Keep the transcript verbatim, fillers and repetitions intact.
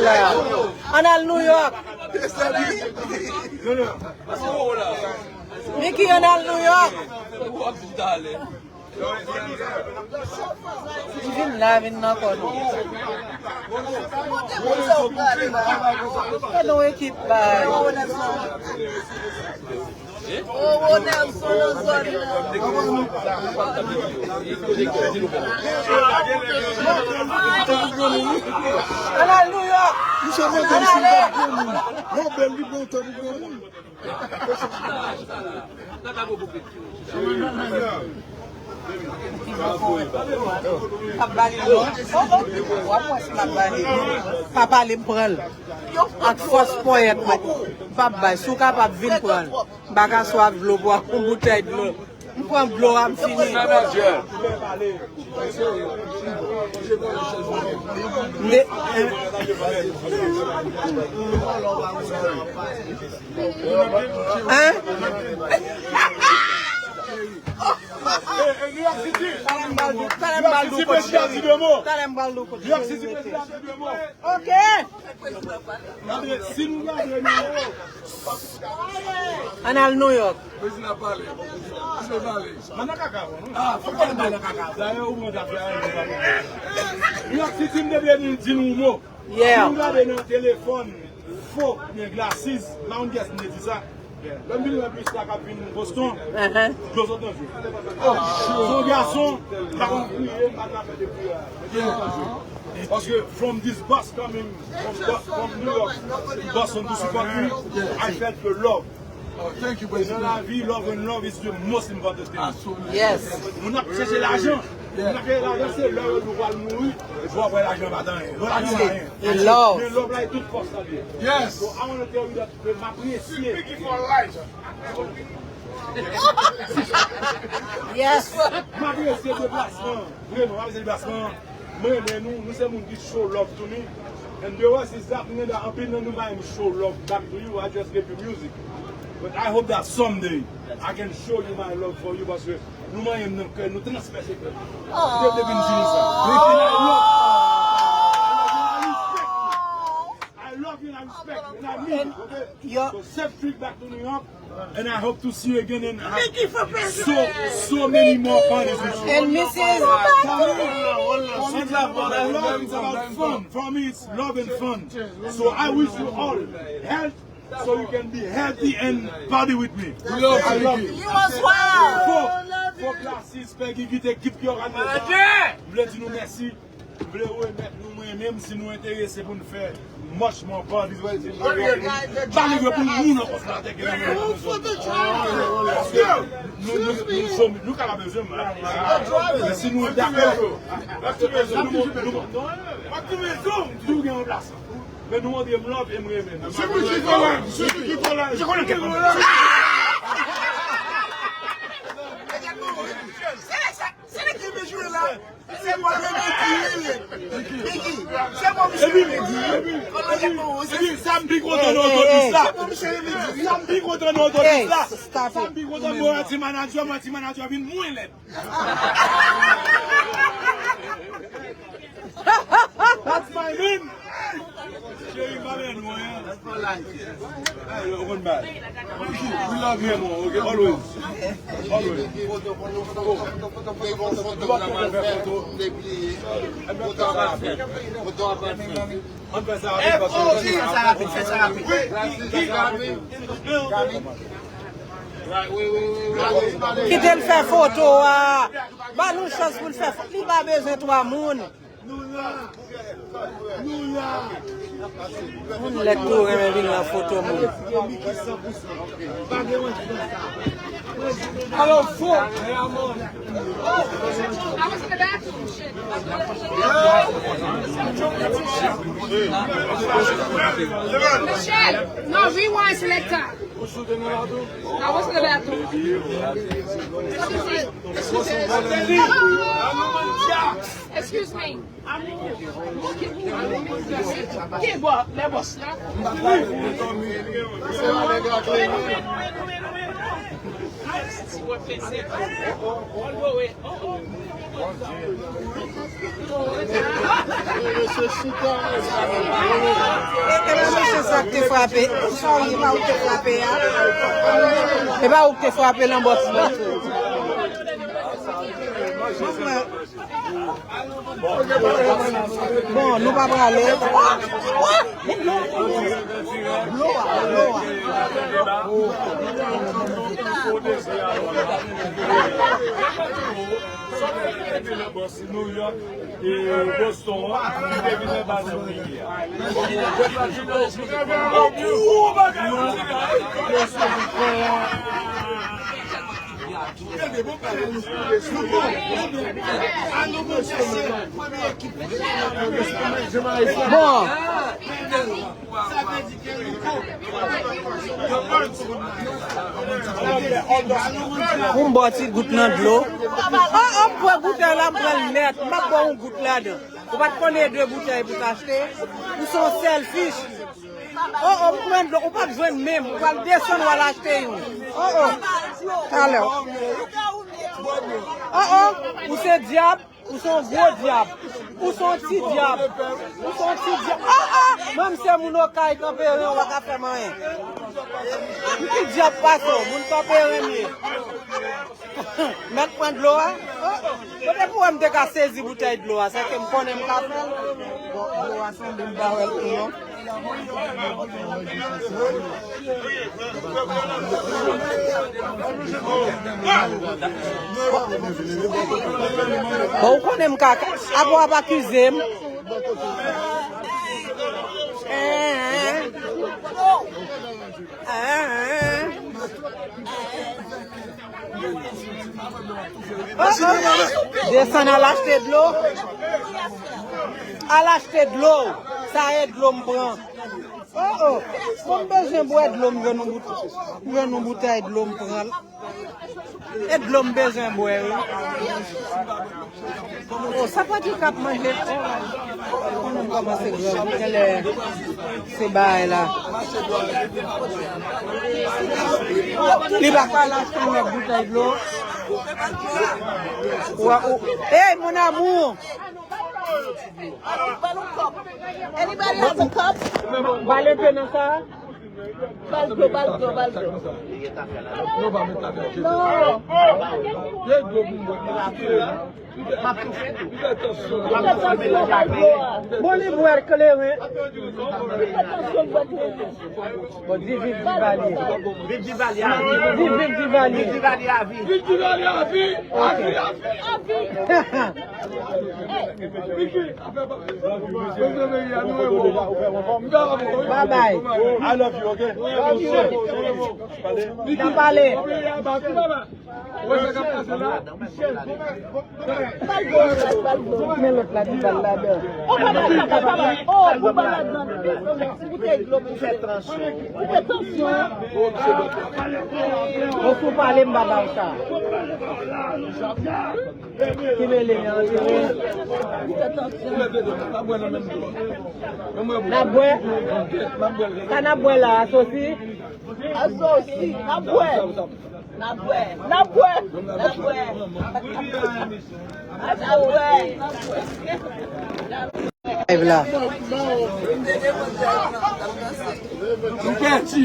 La. Ann al New York. Mickey, ann al New York. Li vin la, vin nan kò nou. Gade yon ekip bay. Ann al New York. Ann ale. P ap ba li non. W ap wè si m ap ba li. Pa pale, m pran l. Ak fòs ponyèt mwen. M p ap bay. Si w kapab, vin pran l. M pa ka swav dlo pou yon boutèy dlo. M pran dlo a, m fini. M de- Hein? Talè m pral di w, talè m pral di w kot cheri. Talè m pral di w kot cheri rete. Ok. Ann al New York. Prezidan pale. Prezidan pale. Manman kaka, non? Ah, fòk pale manman kaka. Dayè, ou mande afè a, nou pa konprann. New York City, m te vle di, di nou mo. Yeah. Si nou gade nan telefòn, fo, oubyen glasses, m pa konn kiyès m te di sa. Lè m vin wè Prisca k ap vin Boston, dlo sot nan je. Se yon gason, m pa konn kriye, m pa t nan afè de kriye. Paske from this boss coming from, Bo- from New York, Boston to support me, I felt the love. Oh, thank you, President. Nan lavi, love and love is the most important thing. Absolutely. Yes. Moun ap chèche lajan. Moun ap chèche lajan, se lè yo di w pral mouri, epi w ap wè lajan pa t anyen. Lè w lajan pa anyen. Love. Men love la e tout fòs sa li ye. Yes. So I wanna tell you that m apresye. Yes. M apresye deplasman. Vreman, m apresye deplasman. Mwen renmen nou, nou se moun ki show love to me. And the rest is that, m gen anpil nan nou pa menm show love back to you, I just give you music. But I hope that someday I can show you my love for you, paske nou manyen m nan kè, nou transfè sekrè. M te vle vin di nou sa. And I love you. And I respect you. I love you and I respect you. And I mean it, okay? So safe trip back to New York. And I hope to see you again and have so, so many more parties with you. And missus For me, for me, love is about fun. For me, it's love and fun. So I wish you all health so you can be healthy and party with me. We love you. I love you. You as well. Fo, fo glasses, Peggy, ki te ekip ki òganize sa. M vle di nou mèsi. M vle remèt nou mwen menm, si nou enterese pou n fè much more parties, pa livre pou moun ankò sou latè ki nan men nou. Paske nou, nou, nou chome, nou ka pa bezwen m, men si nou dakò, nou, nou, nou, nou gen yon plas. Men nou montre m love e m renmen nou. Se mwen menm ki di li. Biggie, se mwen misye vle di. Epi, epi, sa m pi kontan nan otolis la. Se mwen misye vle di. Sa m pi kontan nan otolis la. Sa m pi kontan, mwen anti manager, mwen anti manager vin mwen lèd. That's my man. Cheri, m pa vle nou anyen. Hey, yo konn bay. We love you, man. Okay, always. Always. Ann fè sa rapid, paske fè sa rapid, fè sa rapid. Kite l fè foto a. Ba nou chans pou l fè foto. Li pa bezwen twa moun. Nou la! Nou la! Moun nèg tou renmen vin nan foto moun. Alò, fo! Michel, no, rewind, selector. Ou sou de nou la tou? I was in the bathroom. Excuse me. Excuse me. Excuse me. Ki bò? Lè bòs la. E pa mesye sa k te frape. Sa w ye, e pa ou k te frape a. E pa ou k te frape nan bòs la tou. Bon, nou pa prale. Dlo a, dlo a. New York, e Boston an, ki te vin anba nan peyi a. Bon. Pou m ba w ti gout nan dlo. Oh, oh, m pran boutèy la, m pran l nèt. M ap ba w yon gout ladan. Ou pa t konnen de boutèy pou t achte? Ou se yon selfish. Oh, oh, m pran dlo, ou p ap jwenn menm. Ou pral desann, w al achte youn. Oh, oh. Talè. Oh, oh, ou se dyab. Ou se yon gwo dyab. Ou se yon ti dyab. Ou se yon ti dyab. Ah, ah! Mwen, m se moun Okay, Kanperen, ou pa ka fè m anyen. M pi dyab pase w, moun Kanperen m ye. Mèt pran dlo a. Oh, oh. Kote pou wè m te ka sezi boutèy dlo a, se ke m konnen m ka fè l. Bon, dlo a sanble m pa wè l tou non. Bon, ou konnen m ka, apre w ap akize m. Desann al achte dlo. Al achte dlo. Sa e dlo m pran. Oh, oh. Bon, m bezwen bwè dlo, m jwenn yon bout-, m jwenn yon boutèy dlo, m pran l. E dlo m bezwen bwè, wi. Oh, sa pa di k ap manje. Oh, konnen m kòmanse granm. Genlè se bagay la. Li pa ka al achte yon lòt boutèy dlo. Wa-, ou, hey, mon amour! Anybody has a cup? Ba l enpe nan sa. Ba l dlo, ba l dlo, ba l dlo. Non. Bon, li bwè kleren. Bon, di viv Divalye. Viv Divalye a vi. Di viv Divalye. Viv Divalye a vi. Viv Divalye a vi. Ok. A vi, a vi, a vi. Bye bye. I love you, okay? Love you. N a pale. Men lòt la, di bal ladan. Oh, pa ba, pa ba, pa ba. Oh, pou ba ladan. Pou te dlo pou fè tansyon. Pou fè tansyon. Bon, si w pale, m pa ba w sa. Ki mele antere. N a bwè. Sa n a bwè la, asosi. Asosi, n a bwè. N a bwè. N a bwè. N a bwè. N a bwè. Live la. M pèdi.